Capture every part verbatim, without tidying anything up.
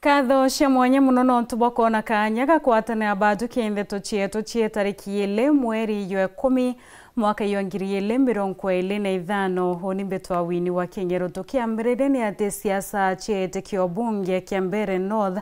Nkatho cia mwanya mono nontu bwa kwona kaanya ga kwatanira bathuki ndeto cietu cia tariki ili mweri jwa ikumi mwaka jwa ngiri ili mirongo ili na ithano. Uni mbitwa Winnie wa Kinyeru. Tukiambiriria ni ati siasa cia itikio bunge kia Mbeere North,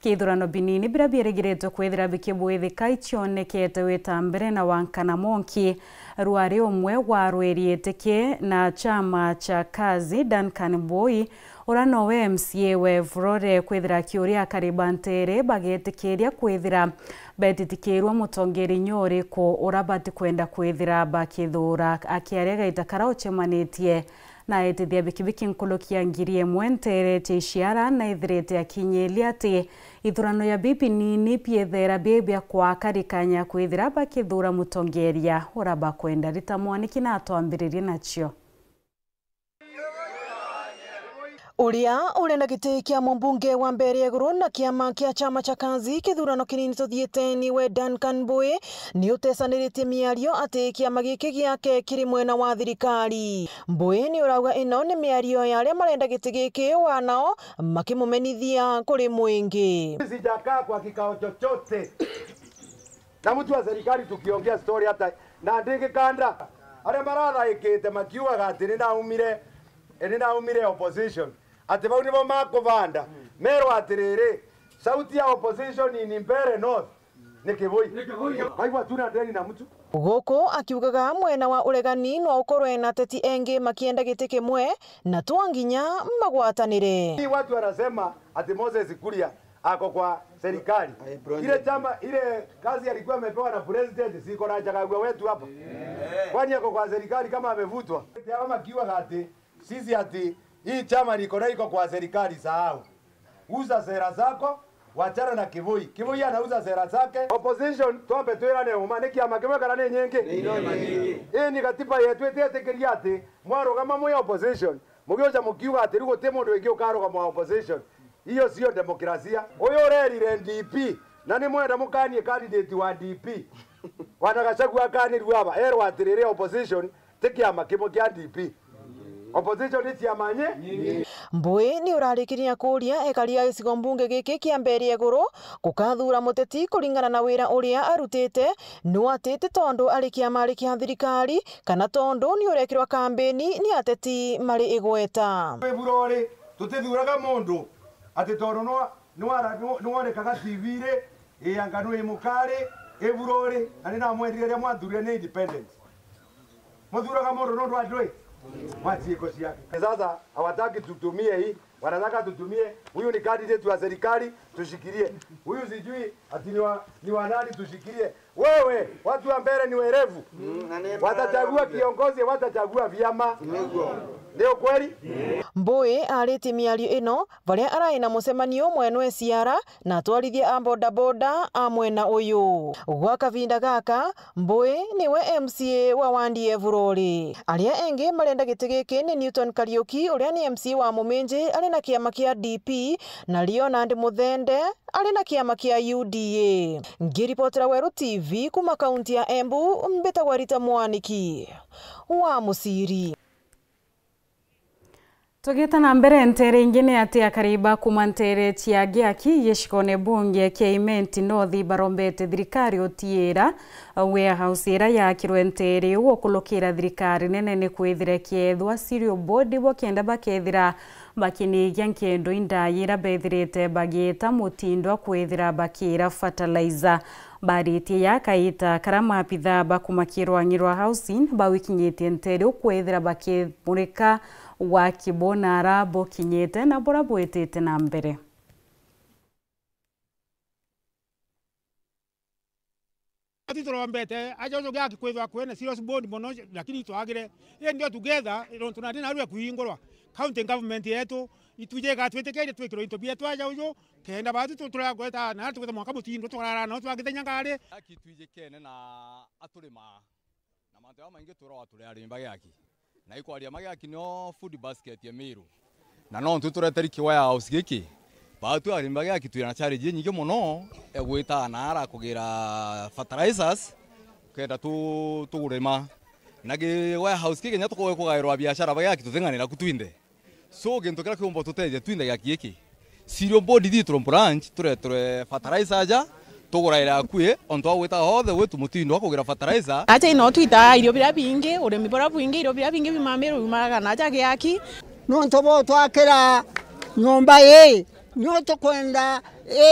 kithurano binini biria bierigiritwe kwithira bikibwithika icionekete wita mbere na wankana monki. Rwari umwe wa rwiri itiki na chama cha Kazi, Duncan Mbui, uria nowe M C A wa Evurore, kwithira akiuria akari ba nteere bagetikiria kwithira betitikirwe mutongeri inya uriku uria batikwenda kwithira bakithuura. Akiaria gaita karia ucemanitie na aitithia bikibiki nkuruki ya ngiri imwe nteere cia Isiara, na ithirite akinyiiria ati ithurano ya bibi nini biethera bi bia kwakarikania kwithira bakithuura mutongeria uria bakwenda. Rita Mwaniki na atwambiririe nacio. Uria uri na giti kia mumbunge wa Mbeere Iguru na kiama kia chama cha Kazi kithurano kinini tuthiite niwe Duncan Mbui, ni utesaniritie miario ati kiama giki giake kiri mwena wa thirikari. Mbui ni urauga ino ni miario ya aria marenda giti giki wa nao makimumenithia kuri mwingi. Sijakaa kwa kikao chochote na mtu wa serikali tukiongea story hata na ndingikanda. Aria marathaikite makiugaga ati ni naumire, ni naumire opposition, ati bau nibo makubanda. Merwa atiriri, sauti ya opposition in Mbeere North ni Kibui. Ni Kibui. Kwa hivyo hatuna deni na mtu. Guku akiugaga mwena wa uregani no ukorwe na ateti engi makienda giti kimwe, na twa nginya magwatanire. Hii watu wanasema ati Moses Kuria ako kwa serikali. Ile chama, ile kazi alikuwa amepewa na president, si iko na Chagagua wetu hapa? Kwani ako kwa serikali kama amevutwa? Ati hawa makiugaga ati sisi ati hii chama liko na iko kwa serikali, sahau. Uza sera zako, wachana na Kibui. Kibui anauza sera zake. Opposition, twambe twirane uma, ni kiama kimwe kana ni nyingi? Ni nyingi. Ii ni katiba yetu itietikiria ati mwarugama mwi opposition, mugiuja mukiuga ati riu guti mundu wingi ukarugama wa opposition. Hiyo sio demokrasia. Uyu urerire D P, na ni mwenda mukanie candidate wa D P. Bwana Gachagua akanirua aba, erwa atiriri, opposition ti kiama kimwe kia D P. Opposition ni ciama nyi. Mbui ni urarikiria kuria ekari a gicigo mbunge giki kia Mbeere Iguru gukathuura muteti kuringana na wira uria arutite, no ati ti tondu ari kiama ari kia thirikari, kana tondu ni urekirwa kambeni ni ateti mari igweta. Kwi Burori, tutithuuraga mundu ati tondu nwa-, nwara-, nwa-, nwonekaga T V ri, ii anga nwi mukari, i Burori, na ni namwendire riria mwanthuurire ni independent. Muthuuraga mundu nondu wa ndwi wa ciiko ciake. Sasa hawataki tutumie hii, wanataka tutumie, huyu ni candidate wa serikali, tushikilie. Huyu sijui ati ni wa, ni wa nani, tushikilie. Wewe, watu wa Mbeere ni werevu. Mm, na ni watachagua kiongozi, watachagua vyama. Niguo. Ni ukweli? Mbui aritie miario ino baria arai na mucemanio mwena wa Isiara na atwarithia a bodaboda a mwena uyu. Gwa kavinda gaka, Mbui niwe M C A wa wandi ya Evurori. Aria engi marenda giti giki ni Newton Kariuki, uria ni M C A wa Muminji ari na kiama kia D P, na Leonard Muthende ari na kiama kia U D A. Ngiripotera Weru T V kuma kaunti ya Embu, mbitagwa Rita Mwaniki wa Musiri. Tugiita na mbere, nteere ingi ni ati akari ba kuma nteere cia Giaki gicigone bunge kia Imenti North barombete thirikari utiira warehouse iria yaakirwe nteere iu ukulukira thirikari nene ni kwithire kiethwa cereal board bo kenda bakethira bakinigia nkendo indaya iria bethirite bagiita mutindwa kwithira bakiira fertilizer. Baritie ya kaita karia maabitha ba kuma kirwang'i rwa housing bawikinyitie nteere iu kwithira bakimurika waki bo na ara bukinyite na buria bwitite na mbere. Ati turombete aja uju Giaki kwithwa kwina serious bond mono, lakini itwagire. Indi together, nontu nandi narua kuhingurwa. County government yetu, itwije igatwitikiria twikirwe into bietu aja uju, kenda batu tu-, turagweta na tugeta mwaka mutindo twarara no twagithenya ngari. Giaki twijikene na aturimaa. Na mantu jaa maingi twiragwa turi arimi ba Giaki. Na ikwaria ma Giaki nio food basket ya Meru. Na nontu tureteri ki warehouse giki, baatu arimi ba Giaki twina challenge inyingi mono ya gwita naara kugira fertilizers, kenda tu-, tugurima. Na gi warehouse giki kinya tukoe kugairwa biashara ba Giaki tuthing'anira ku twinthe. So, gintu kiria kiumba tutethia twinthe Giaki giki, Cereal board thithirwe branch, tureterwe fertilizer aja, tuguraire akui, ontu wa gwita othe gwitu mutindo wa kugira fertilizer. Aja ino twita irio biria bingi, urimi buria bwingi, irio biria bingi biumamira biumaraga na aja giaki. Nontu butwakira nyomba ii, niu tukwenda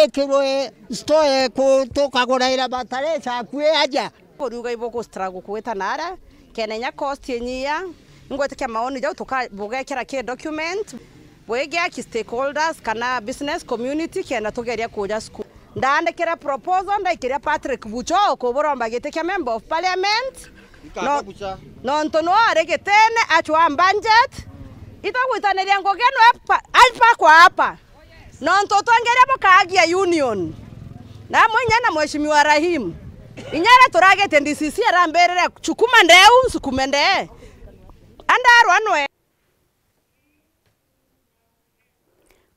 ikirwe store eku tukaguraira fertilizer akui aja. Buriuga ibugu struggle kuita nara, kena inya cost inyia, ingwitikia maoni jau tuka-, bugekira ki document, bwigia ki stakeholders kana business community kenda tugeria kuja school. Ndaandikira proposal, ndaikiria Patrick Bucho kuburomba giti kia member of parliament. No-, nontu no ari gitene acwa budget, itugwitaniria ngugi ino hapa, hapa kwa hapa. Nontu utongeria bukaagia union. Na amwe inya na Mheshimiwa Rahim. Inya aria turagite D C C arambirire, "Chukuma ndeu, nsukume ndee." Andarwa nwe.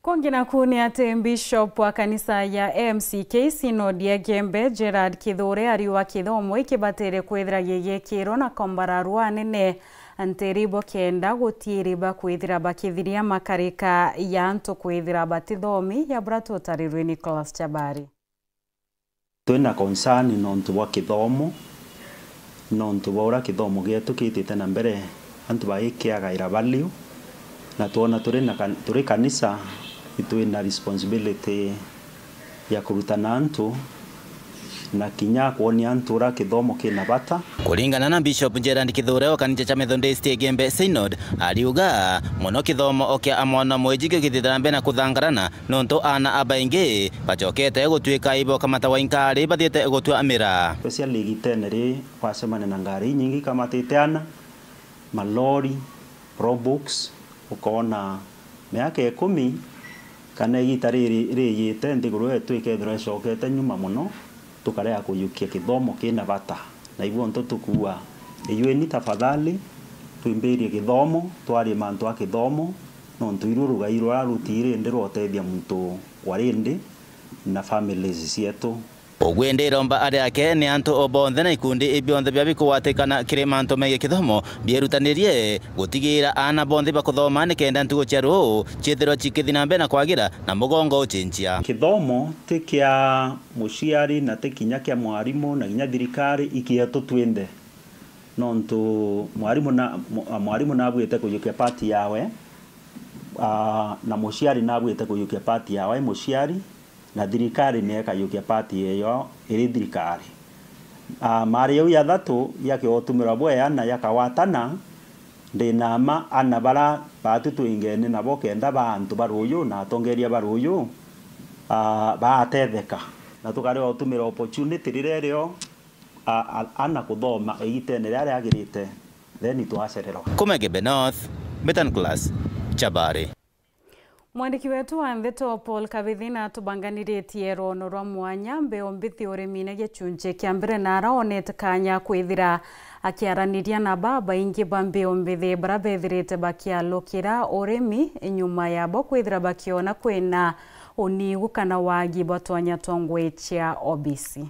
Kungi naku ni ati Bishop wa kanisa ya M C K Synod ya Igembe, Gerard Kithure, ariuga kithomo ikibatire kwithira gigikirwa na kombararua anene ntiri bo kenda gutiiri bakwithira bakithiria makarika ya antu kwithira batithomi, ya bura tutarirwe Nicholas Chabari. Twina concern nontu bwa kithomo, nontu bwa uria kithomo gietu kitite na mbere, antu bagikiagaira value, na twona turi na kan-, turi kanisa, itwina responsibility ya kurutana antu na kinya kwonia antu uria kithomo kina bata. Kuringana na Bishop Gerald Kithure wa kanisa cha Methodist Igembe Synod, ariuga mono kithomo o kia mwana mwiji gikithithira mbere na kuthangarana, nontu aana abaingi bacokete gutuika ibo kamata wa inkari bathiite gutua mira. Specially igitene ri, wacemania na ngari inyingi ikamatite aana, malori, probox, ukoona miaka ikumi kana igita riri riyite nthiguru yetu ikethirwa icokete nyuma mono, tukarega kujukia kithomo kina bata. Na ibu ntu tukuua, ijueni tafadhali, twimbirie kithomo, twarie mantu a kithomo, nontu iru rugai ruria rutiri ndi rwotethia muntu wa rindi na families cietu. Ugwindira mba ari ake ni antu o bonthe na ikundi bionthe bia bikugwatikana kiri mantu megie kithomo biirutanirie gutigira aana bonthe bakuthoma nikenda ntugo cia ruu ciithirwa cikithi na mbere na kwagira na mugongo ucinjia. Kithomo ti kia muciari na ti kinya kia mwarimu na kinya thirikari, ikietu twinthe. Nontu mwarimu na, mu-, mwarimu nabuite kujukia part yawe, aa, na muciari nabuite kujukia part yawe, muciari, na thirikari ni ikajukia part yeyo iri thirikari. Aa, mari jau jathatu jakiotumirwa bwea na jakagwatana, ndina mma ana bara baatu twingene nabo kenda ba antu ba ruuju na atongeria ba ruuju, aa, baatetheka. Na tukarega utumira opportunity riria irio, a, a, ana kuthoma igitene riria riagirite, then twacererwa. Kuma Igembe North, Betan Class, Chabari. Mwandiki wetu wa ndeto Paul Kabithi natubanganiritie rwono rwa mwanya mbeu mbithi urimine gichunchi kia mbere, na ara onete kanya kwithira akiaraniria na babaingi ba mbeu mbithi bara bethirite bakialukira urimi nyuma yabo kwithira bakiona kwina unigu kana wagi bwa twanya twa ngui cia obisi.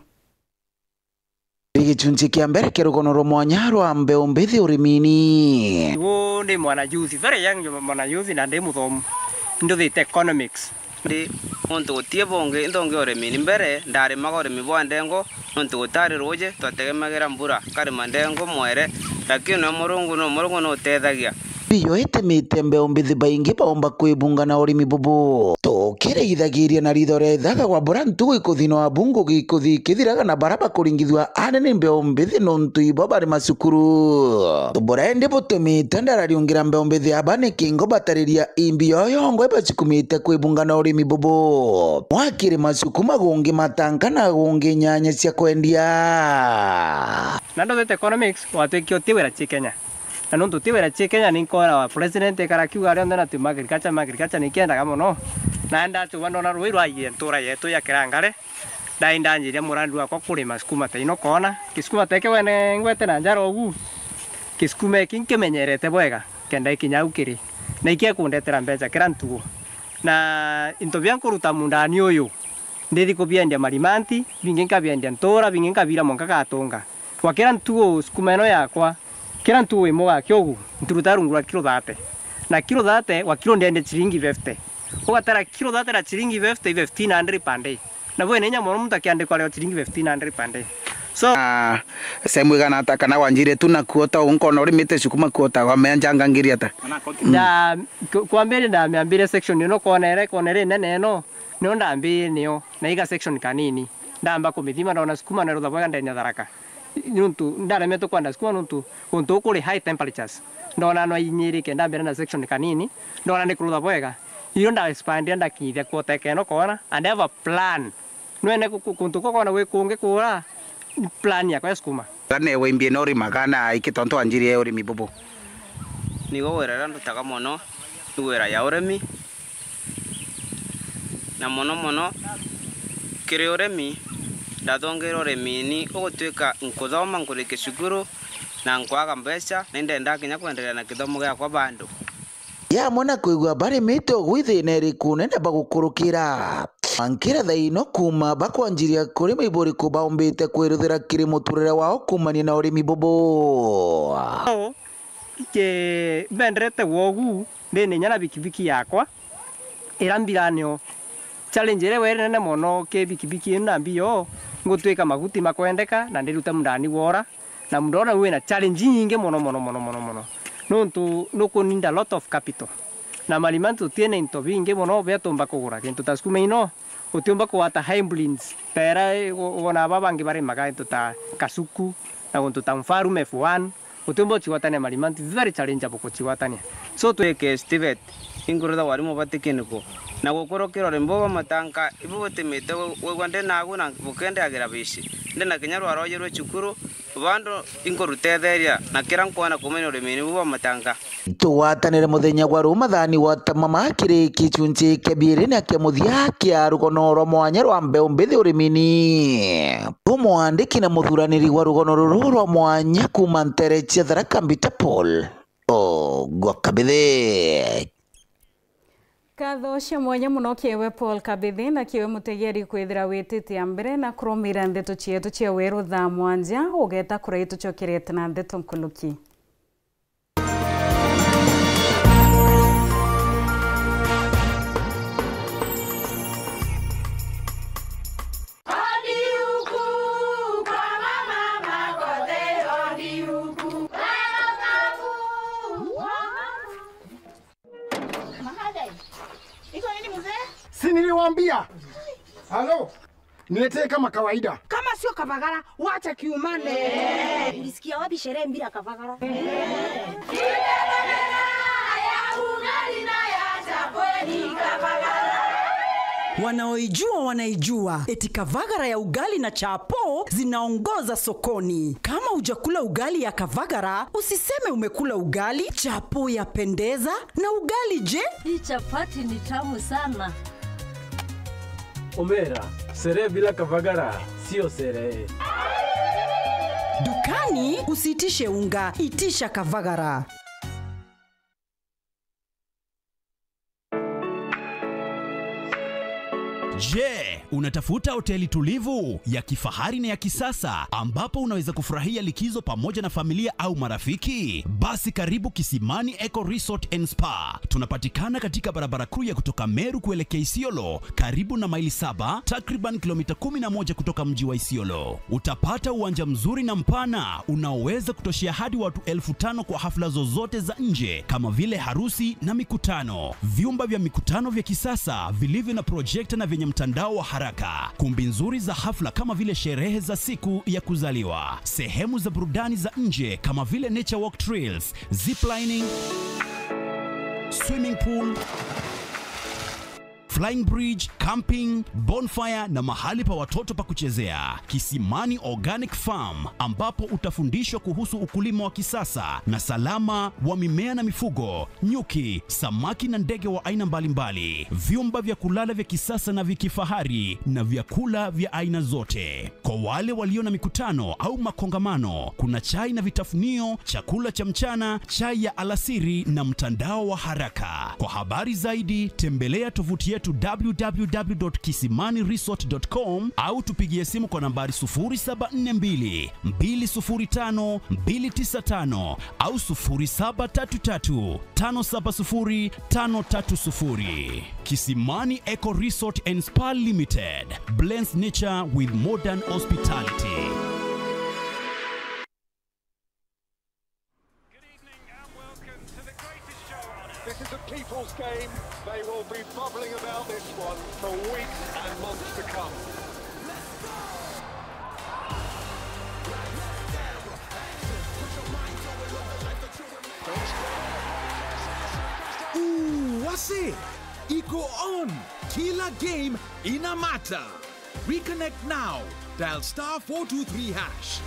Ri gichunchi kia mbere kia rugono rwa mwanya rwa mbeu mbithi urimini. Igu ndi mwana youth, very young mwana youth, na ndi muthomu. Nduthite economics. Ndi muntu gutie bungi nthongi urimi. Ni mbere ndarimaga urimi bwa ndengo, nontu gutari ruuji, twategemagira mbura, nkarima ndengo mwere, lakini no Murungu, no Murungu nutethagia. Biyo itemite mbeu mbithi baingi baomba kwibunga na urimi bubu. Tukirithagiria na ritho ria ithaga gwa bura ntugu ikuthi no abu ngugi ikuthi ikithiraga na bara bakuringithua anene mbeu mbithi nontu ibo bari macukuru. Bura indi butumite ndarariungira mbeu mbithi aba ni kingo batariria imbi yoyo ngwe bacikumite kwibunga na urimi bubu. Mwakiri macuku magungi matanka na gungi nyanya cia kwendia. Na ndothete economics, watwikia uti wira ci Kenya. Na nontu ti wira ci Kenya, ni nkwona president ekara akiuga arionthe na tiuma agriculture, ma agriculture ni kiendaga mono. Na ndacuba ndona rui rwaiyire ntura yetu ya Kirangare, ndai ndanjiria murandi wakwa kurima sukuma ta ino koona. Kisukuma teke wene ngwete na njara ugu, kisukuma eki nkimenyerete bwega, kenda ikinya au kiri. Na ikekundetera mbeca kira ntugo. Na into bia nkuruta mundani uyu, ndithi kubiendia marimanti, bingi nkabiendia ntura, bingi nkabira mwanka gatunga. Gwa kira ntugu sukuma ino yakwa, kira ntugu imwe gwa kiogu, ntiruta rungu rwa kiro thate. Na kiro thate, gwa kiro ndiendia ciringi fifty. Ugatera kiro thatera chiringi fifty, fifteen hundred per day. Na bwene inya mono muntu akiandikwa leo chiringi fifteen hundred per day. So, ah, sehemu igana ata kana wanjire tu na kuota unkona urimite sukuma kuota wamea njanga ngiri ata? Nda, ku-, kwambire ndamiambire section ino kona ere, kona ere nene ino, nio ndambire nio, na iga section kanini. Ndamba kumithima ndona sukuma na rutha bwega ndenya Tharaka. Nuntu ndaremetwe kwenda sukuma nuntu guntu kuri high temperatures. Ndona no inyirike ndambira na section kanini, ndona ni kurutha bwega. Iyo nda expand ndakinyithia kuota keno kona and have a plan. Nwene ku-, ku-, kuntu ko kona gwi kungi kura plan yakwa ya sukuma. Gane wimbie no urimaga na iki tontu wanjirie urimi bubu? Nigo wira iria ndutaga mono ni wira ya urimi, na mono mono kiri urimi. Ndathongeire urimini ugutwika nkuthoma nkurikia cukuru na nkwaga mbeca, na indenda kinya kwenderea na kithomo giakwa bado. Yamwe na kwigua barimite ugwithina iriku nene bagukurukira. Ankira thaino kuuma bakwanjiria kurima iburiku baumbite kwiruthira kiri muturire wao kuumania na urimi bubu. Ke-, mbenderete wogu ndini inya na bikibiki yakwa ira mbira nio. Challenge iria weri nene mono ki bikibiki ino na mbio, ngutwika maguti makwendeka na ndiruta mundani wora, na mundona wina challenge nyingi mono, mono, mono, mono, mono. Nuntu nukuninda lot of capital. Na Marimanti tutina into bingi mono bia tumba kugura. Kintu ta sukuma ino, utiumba kugwata hybrids, ta ira, eh, u-, wona aba bangi barimaga into ta Kasuku, na guntu ta Mfarume F one, utiumba uchigwatania Marimanti, very challengeable kuchigwatania. So, tu- Eke Stivet, inkurutha warimu batikiniko, na gukurukira urimi bwa matanga, ibu butimite wi-, wigwa ndi nagu na bukendeagira bici. Ndi na kinya rwaroje rwe cukuru, bando inkurutetheria na kira nkwona kumenya urimini bu bwa matanga. Tugwatanire muthenya gwa rumathani wa tamama kiri kichunchi kia biiri na kia muthia kia rugono rwa mwanya rwa mbeu mbithi urimini. Umwandiki na muthuraniri wa rugono ruru rwa mwanya kuuma ntere cia Tharaka Mbita Paul Ogwa Kabithi. Nkatho cia mwanya mono kiewe Paul Kabithi na kiewe mutegeri kwithira witite a mbere na kurumira ndeto cietu cia weru thaa mwanja, ugeta kurai tucokerete na ndeto nkuluki. Si niliwaambia? Halo? Niletee kama kawaida. Kama sio kavagara, wacha kiumane. Ulisikia wapi sherehe bila kavagara? Wanaoijua wanaijua, eti kavagara ya ugali na chapo zinaongoza sokoni. Kama hujakula ugali ya kavagara, usiseme umekula ugali. Chapo yapendeza, na ugali je? Hii chapati ni tamu sana. Omera, sherehe bila kavagara sio sherehe. Dukani usiitishe unga, itisha kavagara. Je, unatafuta hoteli tulivu, ya kifahari na ya kisasa ambapo unaweza kufurahia likizo pamoja na familia au marafiki? Basi karibu Kisimani Eco Resort and Spa. Tunapatikana katika barabara kuu ya kutoka Meru kuelekea Isiolo, karibu na Maili Saba, takriban kilomita kumi na moja kutoka mji wa Isiolo. Utapata uwanja mzuri na mpana unaoweza kutoshea hadi watu elfu tano kwa hafla zozote za nje kama vile harusi na mikutano, vyumba vya mikutano vya kisasa vilivyo na projekta na vyenye mtandao wa haraka, kumbi nzuri za hafla kama vile sherehe za siku ya kuzaliwa, sehemu za burudani za nje kama vile nature walk trails, ziplining, swimming pool, flying bridge, camping, bonfire na mahali pa watoto pa kuchezea. Kisimani Organic Farm, ambapo utafundishwa kuhusu ukulima wa kisasa na salama wa mimea na mifugo, nyuki, samaki na ndege wa aina mbalimbali, vyumba vya kulala vya kisasa na vya kifahari na vyakula vya aina zote. Kwa wale walio na mikutano au makongamano, kuna chai na vitafunio, chakula cha mchana, chai ya alasiri na mtandao wa haraka. Kwa habari zaidi, tembelea tovuti yetu to w w w dot kisimani resort dot com au tupigie simu kwa nambari sufuri saba nne mbili, mbili sufuri tano, mbili tisa tano au sufuri saba tatu tatu, tano saba sufuri, tano tatu sufuri. Kisimani Eco Resort and Spa Limited blends nature with modern hospitality. Good evening and welcome to the greatest show on earth. This is a people's game. They will be bubbling about this one for weeks and months to come. Ooh, wase! Iko on! Kila game ina mata! Reconnect now. Dial star four two three hash.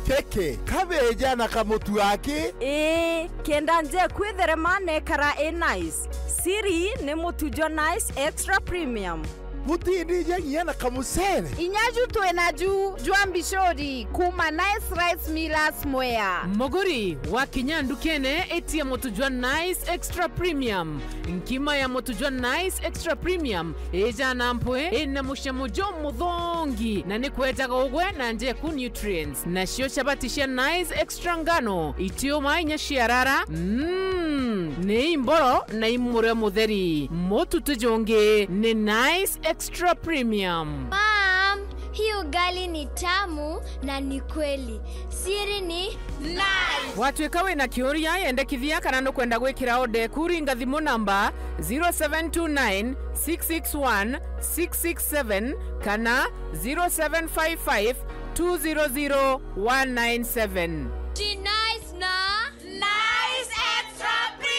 Teke, kabeja na kamutu aki. Ii, kenda nje kwitherema nekara i nice. Siri ni mutu jwa Nice Extra Premium. Mutindija nginya na kamucere. Inya ju twi naju jwa mbicuri kuma Nice Rice Millers Mwea. Muguri, wakinya ndukene, itia mutu jwa Nice Extra Premium. Nkima ya mutu jwa Nice Extra Premium ijana mpwi, ina mucamo jumuthongi, na ni kwejaga ugwe na njeku nutrients. Nacio chabati cia Nice Extra ngano, itiuma inya ciarara. Mm, ni imboro na imurio mutheri. Mutu ti jungi, ni Nice Extra Premium. Mom, hii ugali ni tamu na ni kweli. Siri ni Nice. Watwika wina kiuria, yendekithia kana nukwenda gwikira order eku, ringa thimu namba zero seven two nine, six six one, six six seven kana zero seven five five, two zero zero, one nine seven. Ji Nice na Nice Extra Premium.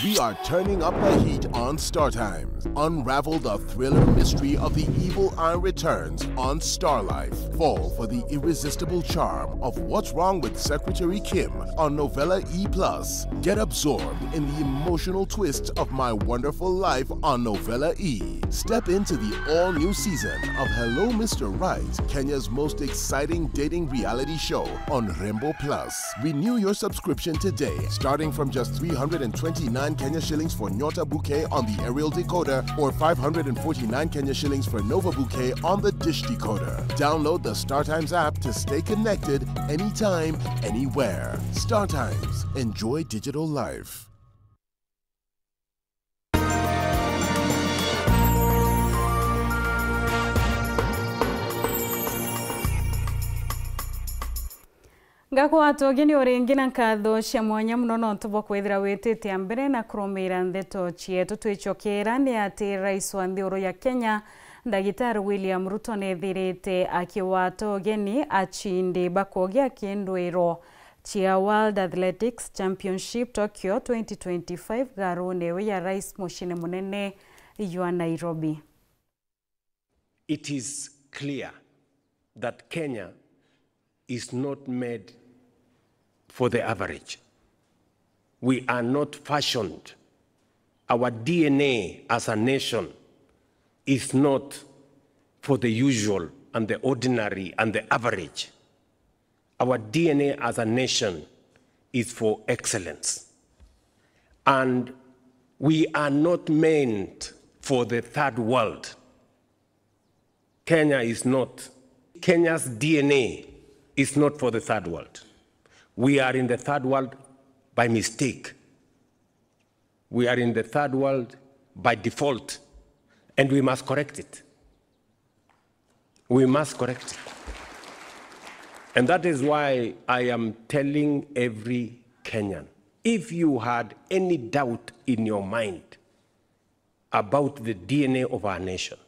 We are turning up the heat on Star Times. Unravel the thriller mystery of the evil eye returns on Star Life. Fall for the irresistible charm of What's Wrong with Secretary Kim on Novella E plus. Get absorbed in the emotional twists of My Wonderful Life on Novella E. Step into the all-new season of Hello Mister Right, Kenya's most exciting dating reality show on Rainbow Plus. Renew your subscription today, starting from just three hundred and twenty-nine Kenya shillings for Nyota Bouquet on the aerial decoder or five hundred and forty-nine Kenya shillings for Nova Bouquet on the dish decoder. Download the StarTimes app to stay connected anytime, anywhere. StarTimes. Enjoy digital life. Ngakwata ugeni o ringi na nkatho cia mwanya mono nontu bwa kwithira witite a mbere na kurumiira ndeto cietu. Twicokera ni ati Rais wa nthiguru ya Kenya, Ndagitari William Ruto, neethirite akiwata ugeni acindi ba kugia kindwiro cia World Athletics Championship Tokyo twenty twenty-five ngarune iu ya Rais muciine munene jwa Nairobi. It is clear that Kenya is not made for the average. We are not fashioned. Our D N A as a nation is not for the usual and the ordinary and the average. Our D N A as a nation is for excellence. And we are not meant for the third world. Kenya is not. Kenya's D N A is not for the third world. We are in the third world by mistake. We are in the third world by default, and we must correct it. We must correct it. And that is why I am telling every Kenyan, if you had any doubt in your mind about the D N A of our nation,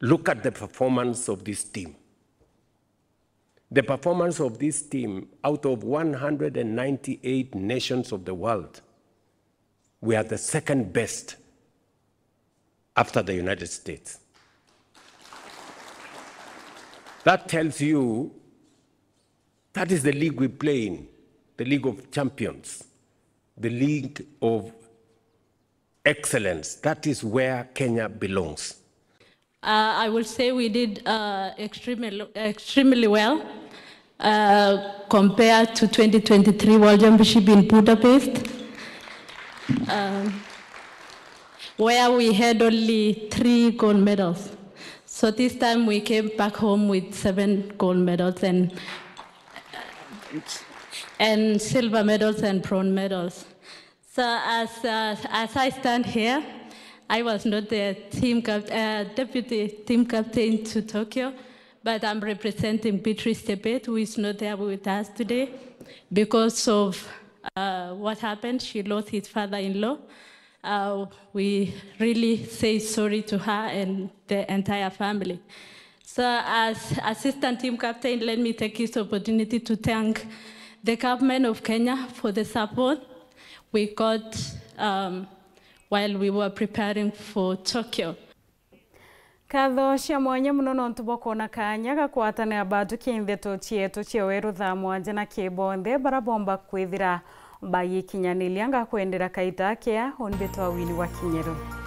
look at the performance of this team. The performance of this team, out of one hundred and ninety-eight nations of the world, we are the second best after the United States. That tells you that is the league we play in, the League of Champions. the league of excellence. That is where Kenya belongs. Uh, I will say we did uh, extremely, extremely well uh, compared to twenty twenty-three World Championship in Budapest, um, where we had only three gold medals. So this time we came back home with seven gold medals and and silver medals and bronze medals. So as uh, as I stand here, I was not the team cap- uh, deputy team captain to Tokyo, but I'm representing Beatrice Chebet, who is not there with us today because of uh, what happened. She lost his father-in-law. Uh, we really say sorry to her and the entire family. So, as assistant team captain, let me take this opportunity to thank the government of Kenya for the support we got um, while we were preparing for Tokyo. Nkatho cia mwanya mono nontu bwa kwona kaanya ga kwatanira baatukia ntheto cieetu cia weru thaa mwanja na kiri bonthe bara boomba kwithira bagikinyaniria. Ngakwendera kaita kea, uuni mbitwa Winnie wa Kinyeru.